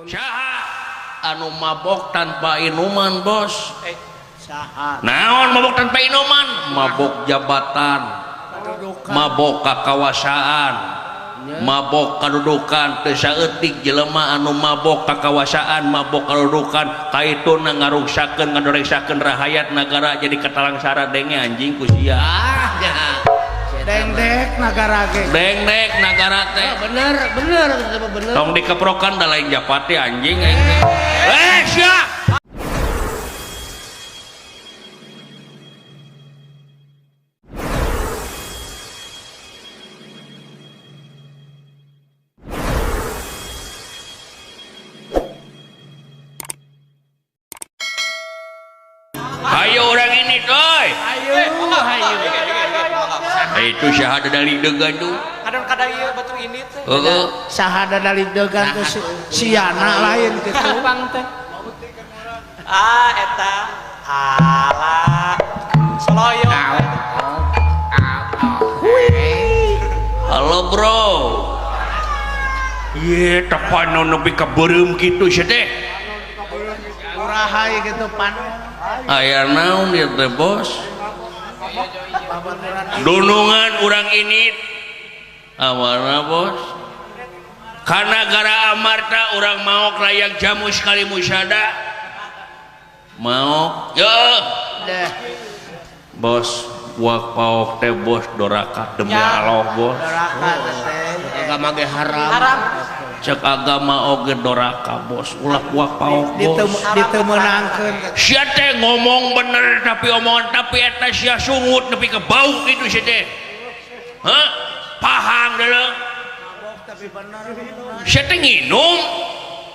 Saha anu mabok tanpa inuman, bos? Saha? Naon mabok tanpa inuman? Mabok jabatan, mabok kakawasaan, mabok kadudukan. Teu saeutik jelema anu mabok kakawasaan, mabok kadudukan, kaituna ngaruksakeun, ngadoreksakeun rahayat nagara jadi katalangsara denge anjing ku sia. Ah, nya. Dengdek nagara ge. Dengdek nagara teh. Oh, bener, bener, bener. Tong dikeprokan da lain japati anjing aing teh. Eh, sia. Ayo orang ini, coy. Ayo, ayo. Itu syahada dari degan tuh. Kadang-kadang ieu batu ini teh. Heeh. Sahada dari degan teh siana lain gitu. Bang teh. Ah, eta. Alah. Soloyo. Halo, bro. Ye, tepan nu nepi ka beureum kitu sia teh. Urahai gitu pan. Aya naon ieu teh, bos? Dunungan urang ini amarna, bos. Karena gara amarta urang maok layak jamu sekali musada. Maok. Yo. Deh. Bos, buak paok teh bos doraka demi Ya. Allah, bos. Doraka teh. Agama ge haram. Haram. Cek agama oge doraka, bos. Ulah buak paok, bos. Ditemenangkeun. Sia teh ngomong bener tapi omongan tapi eta sia sungut nepi ka bau kitu sia teh. Hah? Pahang deuleu. Tapi bener. Sia teh nginum.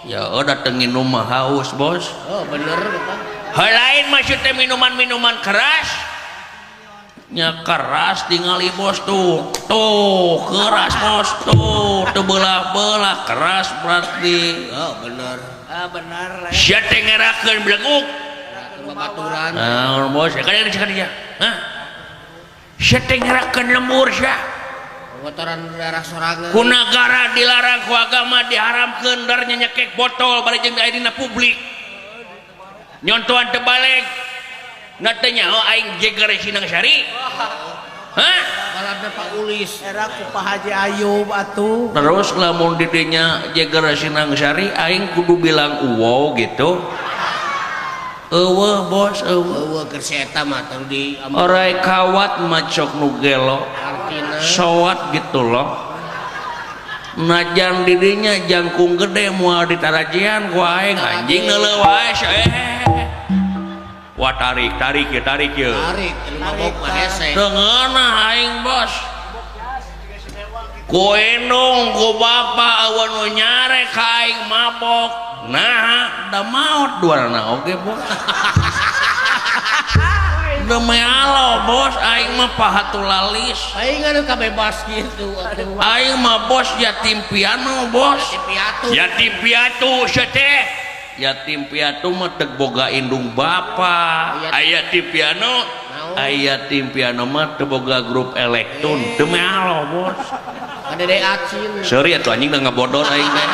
Ya udah teu nginum mah haus, bos. Oh, bener eta. Hal lain maksud teh minuman-minuman keras. Nya keras tingali bos tuh. Tuh, keras bos tuh. Teu belah-belah keras berarti. Oh, bener. Ah, bener lah. Sia teh ngerakeun beleguk. Babaturan. Naon bos? Ya kan dia dia. Hah? Sia teh ngerakeun lembur sia. Kotoran daerah sorangan. Ku nagara dilarang ku agama diharamkeun dar nyekek botol bari jeung aya dina publik. Nyontohan teu balik. Na teu nyaho aing jeger Sinang Sari. Hah? Balad Pak Ulis. Era ku Pak Haji Ayub atuh. Terus lamun di dinya jeger Sinang Sari aing kudu bilang wow gitu. Eueuh bos, eueuh. Eueuh keur si eta mah teu di Orai kawat macok nu gelo. Artina. Sowat gitu loh. Najan didinya jangkung gede moal ditarajian ku aing anjing neuleuh wae sia. Wah tarik, tarik ya, tarik ya. Tarik, ini mabok mah hese. Teu ngeunah aing bos. Ku indung, ku bapa eueuh nu nyarek ka aing mabok. Nah, da maot duarana oge bos. Demi Allah bos, aing mah pahatulalis. Aing anu kabebas gitu atuh. Aing mah bos yatim piano bos. Yatim piatu. Yatim piatu sia teh. Yatim piatu mah teu boga indung bapa. Aya yatim piano, aya yatim piano mah teu boga grup elektron. Demi Allah bos. Ada deh acin. Sorry atuh anjing da ngabodor aing teh.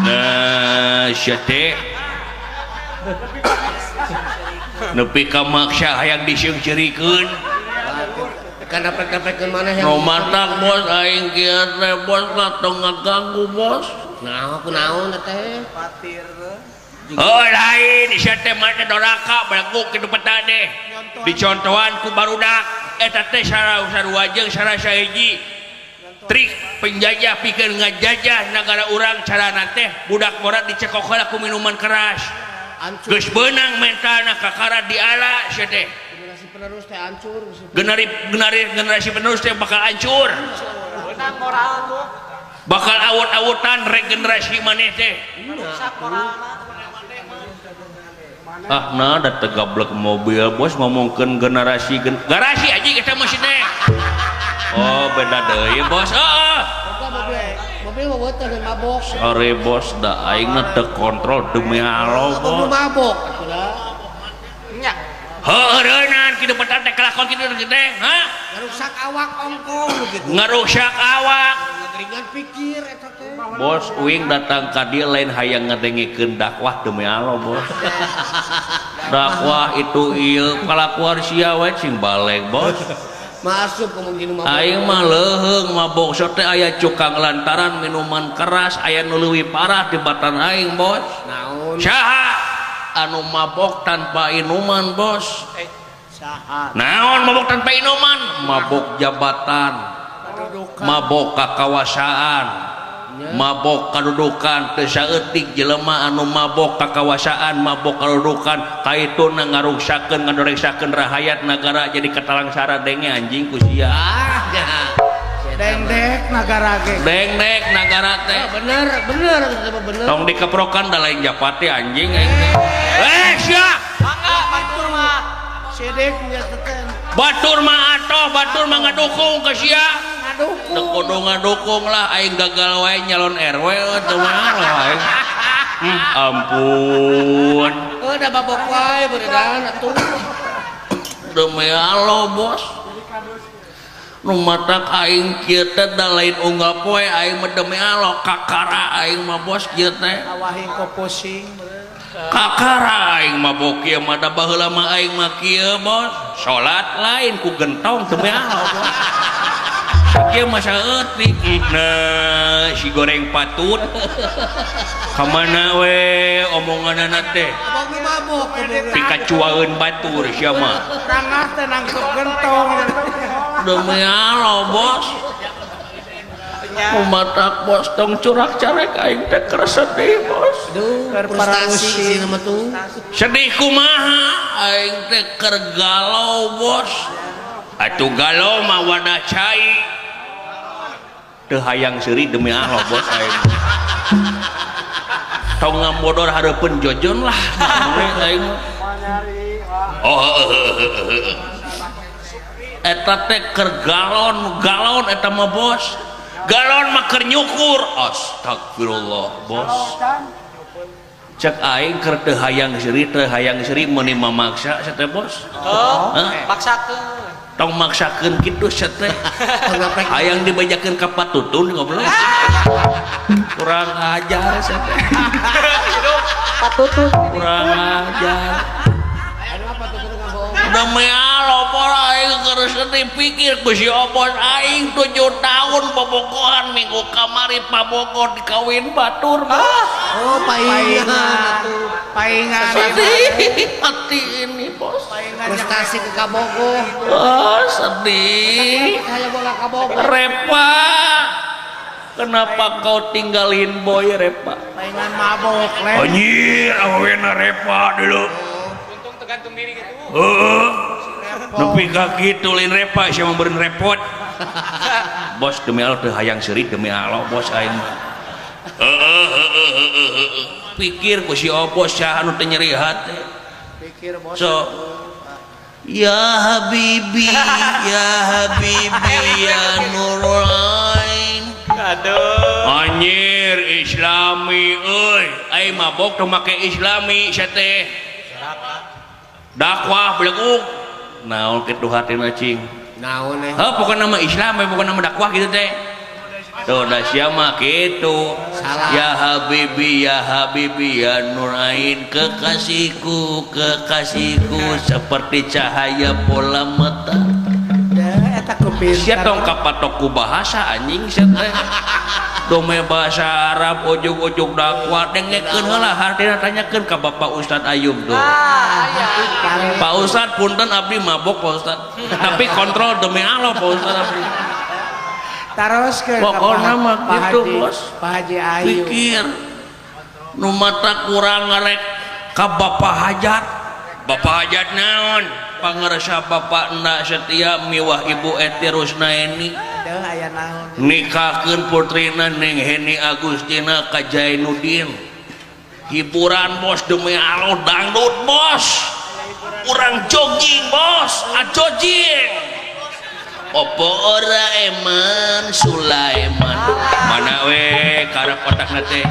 Nah, sia teh. Nepi ka maksa hayang diseungceurikeun. Kan dapet-dapekeun maneh yang Nu matak bos aing kieu teh bos lah tong ngaganggu bos. Nah, aku naon teh? Patir. Oh lain sia teh mah teh doraka beleguk kitu peta teh. Dicontohan ku barudak eta teh sarua jeung sarasa hiji. Trik penjajah pikeun ngajajah nagara urang carana teh budak morat dicekok heula ku minuman keras. Geus beunang mentalna kakara diala sia teh. Generasi penerus teh hancur. Generasi penerus teh bakal hancur. Beunang moral tuh. Bakal awut-awutan regenerasi maneh teh. Rusak moralna. Ah nah da tegablek mobil bos ngomongkeun generasi garasi anjing eta mah teh. Oh beda deui bos. Heeh. Mobil mah beuteung dan mabok. Sore bos da aing teu kontrol demi Allah bos. Mabok atuh da. Nya. Heureunaan kitu petan teh kelakon kitu teh, ha? Ngarusak awak ongkoh gitu. Ngarusak awak. Ringan pikir eta teh. Bos uing datang ka dieu lain hayang ngadengikeun dakwah demi Allah bos. Dakwah itu ieu kalakuan sia we cing baleg bos. Masuk kemungkinan mabok. Aing mah leuheung mabok sok teh aya cukang lantaran minuman keras aya nu leuwih parah tibatan aing bos. Naon? Saha anu mabok tanpa inuman bos? Saha? Naon mabok tanpa inuman? Mabok jabatan, mabok kakawasaan, mabok kadudukan. Teu saeutik jelema anu mabok kakawasaan, mabok kadudukan, kaituna ngaruksakeun ngadoreksakeun rahayat nagara jadi katalangsara denge anjing ku sia. Ah, dengdek nagara ge. Dengdek nagara teh. Oh, bener, bener, bener. Tong dikeprokan da lain japati anjing aing teh. Eh sia. Mangga batur mah. Sidik nya teh. Batur mah atoh, batur mah ngadukung ka sia. Ngadukung. Teu kudu ngadukung lah aing gagal wae nyalon RW teu mah aing. Ampun. Heuh da babok wae beredan atuh. Demi Allah bos. Nu matak aing kieu teh da lain unggal poe aing mah demi Allah kakara aing mah bos kieu teh. Awahing ko pusing. Kakara aing mabok kieu mah da baheula mah aing mah kieu bos. Salat lain ku gentong demi Allah bos. Kieu mah saeutik. Nah, si goreng patut. Ka mana we omonganana teh? Abang nu mabok pikacuaeun batur sia mah. Rangah teh nangkep gentong. Demi Allah bos. Kumatak bos tong curak carek aing teh keur sedih bos. Duh, frustasi sih mah tuh. Sedih kumaha aing teh keur galau bos. Atuh galau mah wadah cai. Teu hayang seuri demi Allah bos aing. Tong ngamodor hareupeun jojon lah aing. Oh eta teh keur galon, galon eta mah bos. Galon mah keur nyukur. Astagfirullah bos. Cek aing keur teu hayang seuri meuni mamaksa sia teh bos. Oh, maksakeun. Tong maksakeun kitu sia teh. Hayang dibejakeun ka patutun goblok. Kurang ajar sia teh. Patutun. Kurang ajar. Demi Allah bos aing keur sedih pikir ku si Obos aing 7 tahun bobogohan minggu kamari pabogoh dikawin batur bos. Oh paingan atuh. Paingan. Sedih hati ini bos. Prestasi ke kabogoh. Oh sedih. Saya bola kabogoh. Repa. Kenapa kau tinggalin boy Repa? Paingan mabok le. Anjir awena Repa dulu. Untung tergantung diri gitu. Heeh. Nepi ka kitu lain Repa sia mah beureun repot. Bos demi Allah teu hayang seuri demi Allah bos aing mah. Heeh. Pikir ku si Obos saha anu teu nyeri hate. Pikir bos. So ya habibi ya habibi ya nurul ain. Aduh. Anjir islami euy. Aing mabok teu make islami sia teh. Dakwah beleguk. Naon kitu hatina cing? Naon eh? Heuh pokona mah Islam we pokona mah dakwah kitu teh. Tuh da sia mah kitu. Ya habibi ya habibi ya nur ain kekasihku kekasihku seperti cahaya bola mata. Eta kupintar. Sia tong kapatok ku bahasa anjing sia teh. Dome bahasa Arab ujug-ujug dakwah dengekeun heula hartina tanyakeun ka Bapak Ustad Ayub tuh. Ah, Pak Ustad punten abdi mabok Pak Ustad. Tapi kontrol demi Allah Pak Ustad abdi. Taroskeun pokona mah kitu bos. Pak Haji Ayub. Pikir nu mata kurang ngarek ka Bapak Hajat. Bapak Hajat naon? Pangersa Bapak enda setia miwah Ibu Eti Rusnaeni. Nikahkeun putrina Neng Heni Agustina ka Jainuddin. Hiburan bos demi Allah dangdut bos. Urang jogging bos, ajojing. Opo ora eman Sulaiman. Mana we karep otakna teh.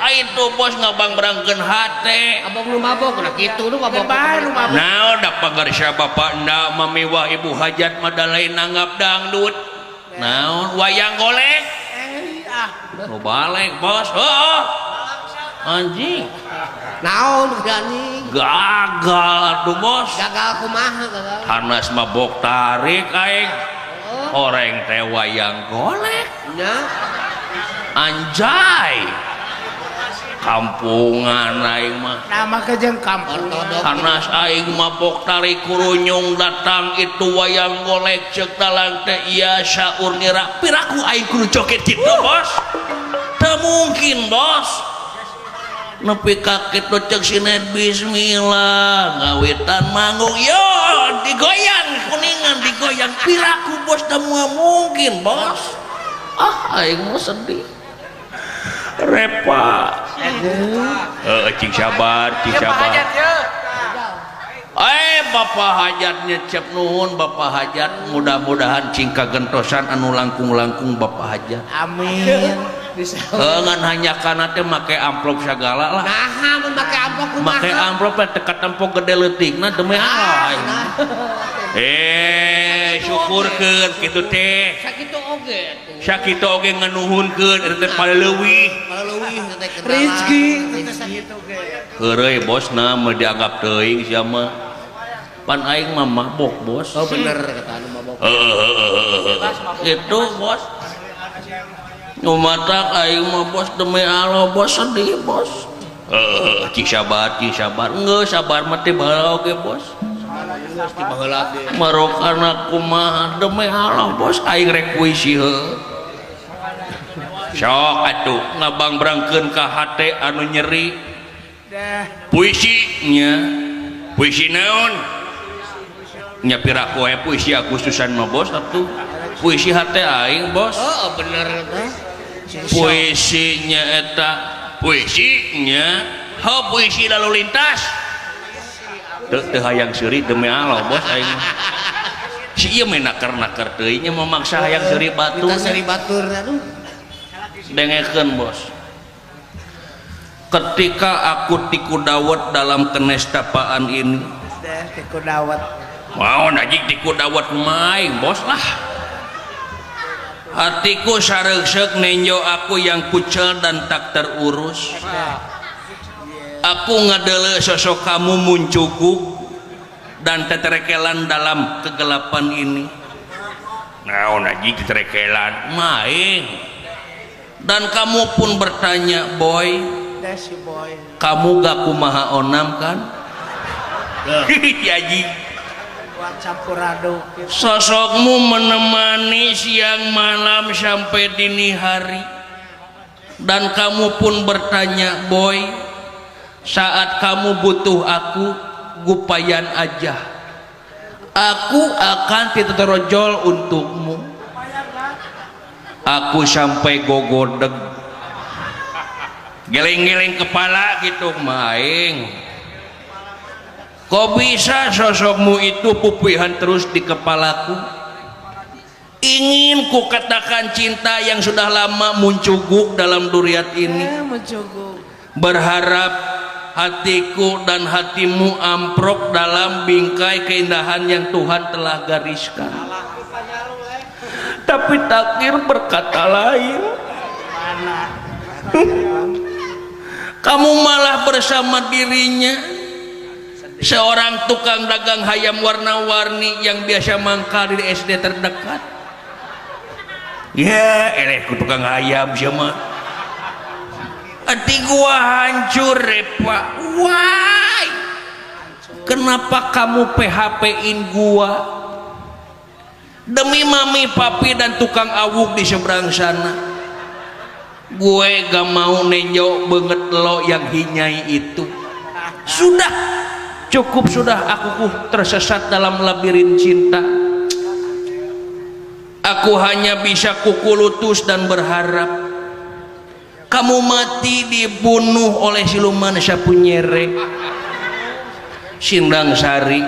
Itu bos ngabangbrangkeun hate. Abang nu mabok udah kitu nu mabok. Nah, da pangarsa bapak nda mamiwah ibu hajat mah da lain nanggap dangdut. Naon wayang golek? Nu balik bos. Heeh. Anjing. Naon anjing? Gagal atuh bos. Gagal kumaha gagal? Hanas mabok tarik aing. Oreng teh wayang golek. Nya. Anjay. Kampungan aing mah. Nama kejeng kampung. Hanas aing mabok tarik kurunyung datang itu wayang golek ceuk dalang teh ieu saur ngira piraku aing kudu joget kitu bos. Teu mungkin bos. Nepi ka kitu ceuk sinet bismillah ngawitan manggung yo digoyang kuningan digoyang piraku bos teu mungkin bos. Ah aing mah sedih. Repa. Cing sabar, cing sabar. Bapak hajat nyecep nuhun Bapak hajat, mudah-mudahan cing kagentosan anu langkung-langkung Bapak hajat. Amin. Ngan hanya kana teh make amplop sagala lah. Naha mun make amplop kumaha? Make amplop teh teka tempo gede leutikna demi Allah. Syukurkeun kitu teh. Sakitu oge atuh. Sakitu oge nganuhunkeun eta teh paleuwih. Paleuwih teh kenalan. Rezeki teh sakitu oge. Heureuy bosna mah dianggap teuing sia mah. Pan aing mah mabok bos. Oh bener kata anu mabok. Heeh. Itu bos. Ngumatak aing mah bos demi Allah bos sedih bos. Heeh, cing sabar, cing sabar. Geus sabar mah teh baheula oge bos. Marokana kumaha demi Allah bos aing rek puisi heuh. Sok atuh ngabangbrangkeun ka hate anu nyeri. Puisi nya. Puisi naon? Nya piraku we puisi Agustusan mah bos atuh. Puisi hate aing bos. Heeh bener teh. Puisinya eta puisinya heuh puisi lalu lintas. Teu hayang seuri demi Allah bos aing. Si ieu mah naker-naker teuing nya memaksa hayang seuri batur. Kita seuri batur aduh. Dengekeun bos. Ketika aku tiku dawet dalam kenestapaan ini. Tiku dawet. Mau anjing tiku dawet maing bos lah. Hatiku sareuseuh nenjo aku yang kucel dan tak terurus. Aku ngadele sosok kamu muncukuk dan teterekelan dalam kegelapan ini. Naon anjing teterekelan maing. Dan kamu pun bertanya, boy, kamu gak kumaha onam kan? Anjing. Sosokmu menemani siang malam sampai dini hari. Dan kamu pun bertanya, boy, saat kamu butuh aku, gupayan aja. Aku akan terojol untukmu. Aku sampai gogodeg. Geleng-geleng kepala gitu, maing. Kok bisa sosokmu itu pupihan terus di kepalaku? Ingin ku katakan cinta yang sudah lama muncuguk dalam duriat ini. Berharap hatiku dan hatimu amprok dalam bingkai keindahan yang Tuhan telah gariskan. Tapi takdir berkata lain. Kamu malah bersama dirinya, seorang tukang dagang hayam warna-warni yang biasa mangkal di SD terdekat. Ya, eleh ku tukang hayam siapa? Hati gua hancur, repa. Why? Kenapa kamu PHP-in gua? Demi mami, papi, dan tukang awuk di seberang sana. Gue gak mau nenjok banget lo yang hinyai itu. Sudah, cukup sudah aku tersesat dalam labirin cinta. Aku hanya bisa kukulutus dan berharap kamu mati dibunuh oleh siluman Sapunyere. Sindang Sari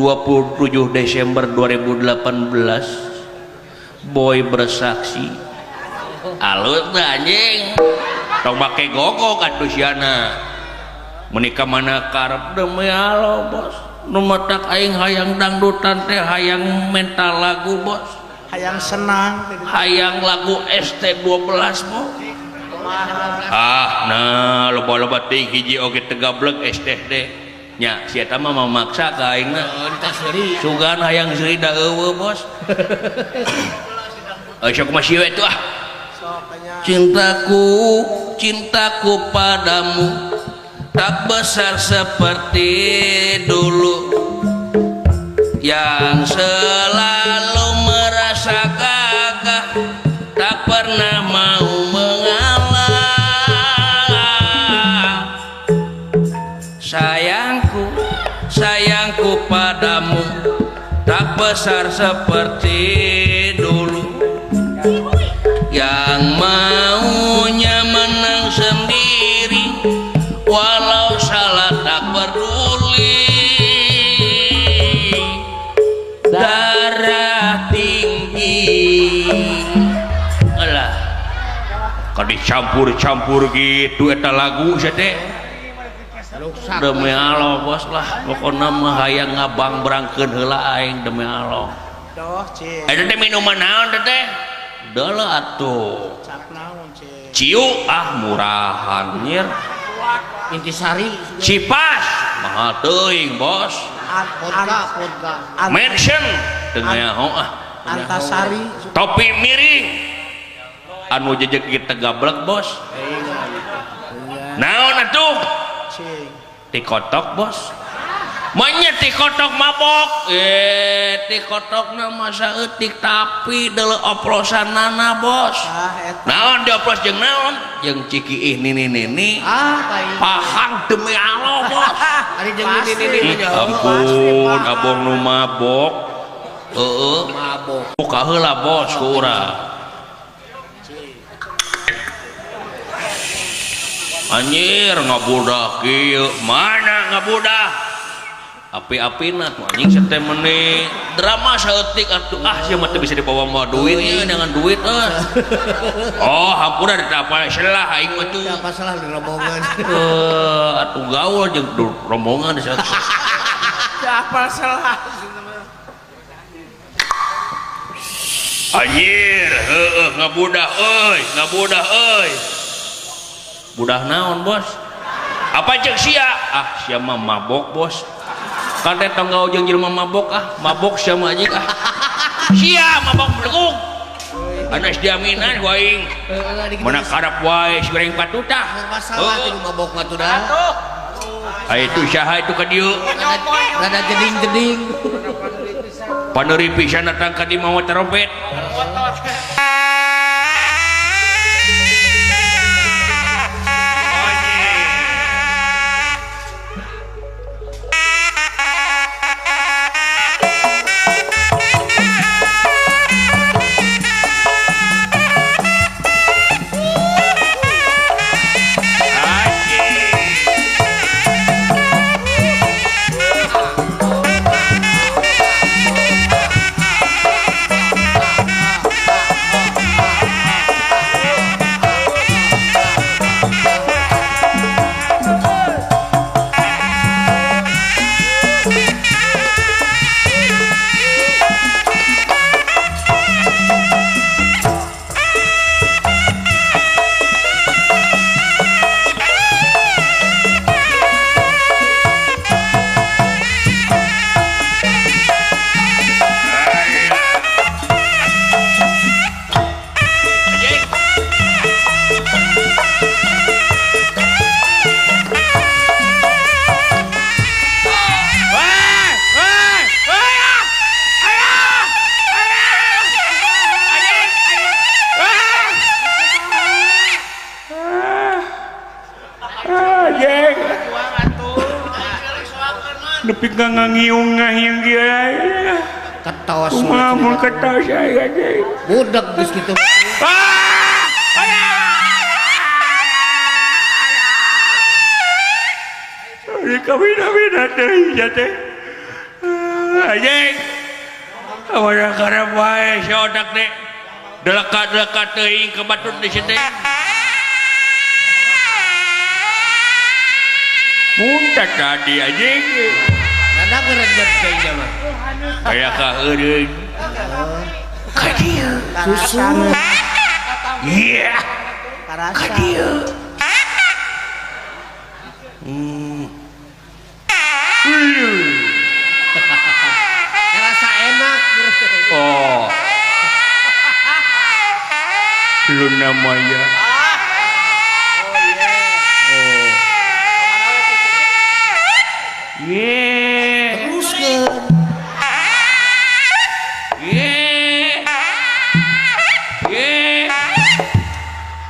27 Desember 2018. Boy bersaksi. Alus anjing. Tong make gogok atuh siana. Menikah mana karep demi Allah bos. Nu matak aing hayang dangdutan teh hayang mental lagu bos. Hayang senang hayang lagu ST12 po ah nah loba-loba teuing hiji oge teu gablek STD nya si eta mah mamaksa ka aingna sugan hayang seuri da eueuh bos. Sok masih we tuh ah. Cintaku cintaku padamu tak besar seperti dulu yang selalu merasa gagah tak pernah mau mengalah. Sayangku sayangku padamu tak besar seperti dulu yang maunya menang sendiri walau salah tak peduli. Darah tinggi alah kan dicampur-campur gitu eta lagu sia teh demi Allah bos lah pokona mah hayang ngabang berangkeun heula aing demi Allah. Eta teh minuman naon teh? Deuleu atuh. Ciu ah murahan nyir. Intisari Cipas mahal teuing bos. Vodka Mansion teu nyaho ah. Antasari topi miring anu jejeg kita gablek bos. Naon atuh? Tikotok bos. Manya tikotok mabok. Tikotokna masa eutik tapi deuleu oplosanana bos. Naon dioplos jeung naon? Jeung cikiih nini-nini. Pahang demi Allah bos. Ari jeung nini-nini. Ampun abong nu mabok. Heeh. Mabok. Buka heula bos ku urang. Anjir ngabudak kieu. Mana ngabudak? Api-apina tuh anjing sete meni drama saeutik atuh ah sia mah teu bisa dibawa mah duit ieu dengan duit ah. Oh hampura ditapa salah aing mah tuh. Apa salah di rombongan. Atuh gaul jeung rombongan sia. Teu apal salah. Anjir heueuh ngabudah euy, ngabudah euy. Budah naon bos? Apa jeung sia? Ah sia mah mabok bos. Kan teh tong gaul jeung jelema mabok ah, mabok sia mah anjing ah. Sia mabok beleguk. Anas diaminan ku aing. Mana karep wae si goreng patutah. Masalah teh mabok mah tuh dah. Ah itu saha itu ka dieu? Rada jeding-jeding. Paneuri pisan datang ka dieu mawa trompet. Nepi ka ngangiung ngahing kieu. Ketos. Kumaha mun ketos aya ge. Budak geus kitu. Ah! Ari kawin-awin teh nya teh. Anjing. Awana karep wae si odak teh. Deleka-deleka teuing ka batur di situ. Muntah tadi anjing. Rada gereget kayaknya mah. Aya kaheureun. Ka dieu. Susu. Iya. Karasa. Ka dieu. Rasa enak. Oh. Luna Maya. Oh. Ye. Teruskeun. Ye. Ye.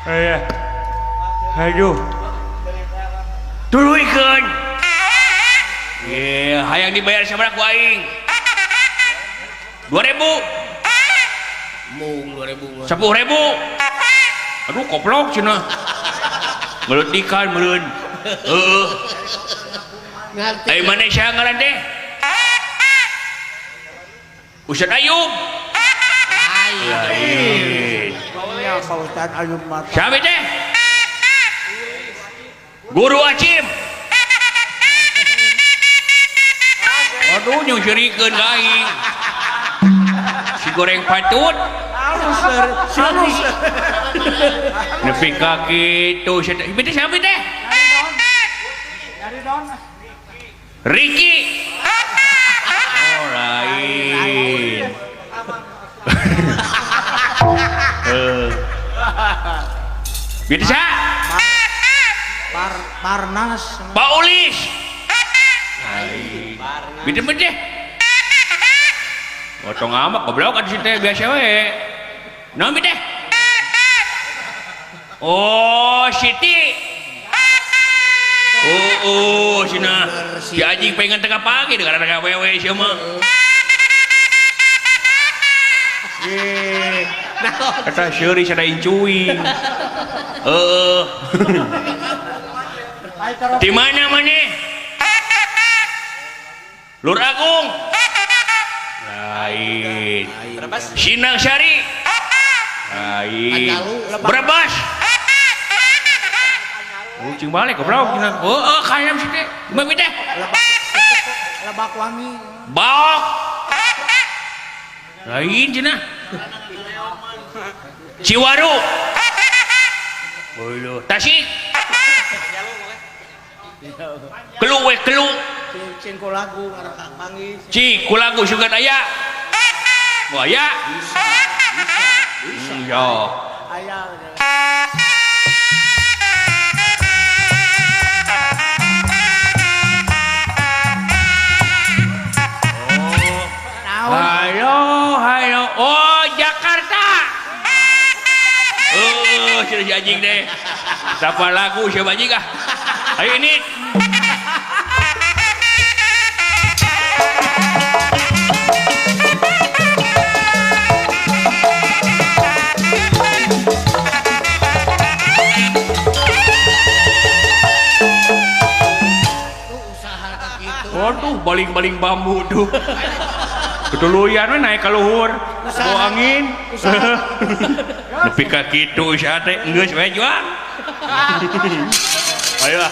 Ayah. Aduh. Tuluykeun. Ye, hayang dibayar sabaraha ku aing? 2000. Mung 2000. 10.000. Aduh koplok cenah. Ngeletikan meureun. Heeh. Ngerti. Ai maneh saha ngaran teh? Ustad Ayub. Lain. Ya Pak Ustad Ayub mah. Siapa teh? Guru Acim. Aduh nyeuseurikeun ka aing. Si goreng patut. Halus, halus. Nepi ka kitu sia teh. Ieu teh siapa teh? Riki. Oh lain. Bieu teh saha? Barnas. Pak Ulis. Lain. Bieu teh teh. Otong amak goblok atuh si teh biasa we. Naon teh? Oh, Siti. Oh, oh, sina. Si anjing pengen tengah pagi dengan anak wewe sia mah. Eh, eta seuri sada incuing. Heeh. Di mana maneh? Lur Agung. Lain. Sinang Sari. Lain. Brebes. Cing balik goblok cenah. Heeh, kayam si teh. Gimana teh? Lebak Wangi. Baok. Lain cenah. Ciwaru. Beulah. Tasik. Kelu we kelu. Cing kulagu ngaran panggih. Cing kulagu sugan aya. Oh aya. Bisa. Bisa. Yo. Aya. Halo, halo. Oh, Jakarta. Oh, si anjing deh. Siapa lagu siapa anjing ah? Ayo ini. Waduh, baling-baling bambu tuh. Ketuluyan we naik ka luhur. Bawa angin. Nepi ka kitu sia teh geus we juang. Ayo lah.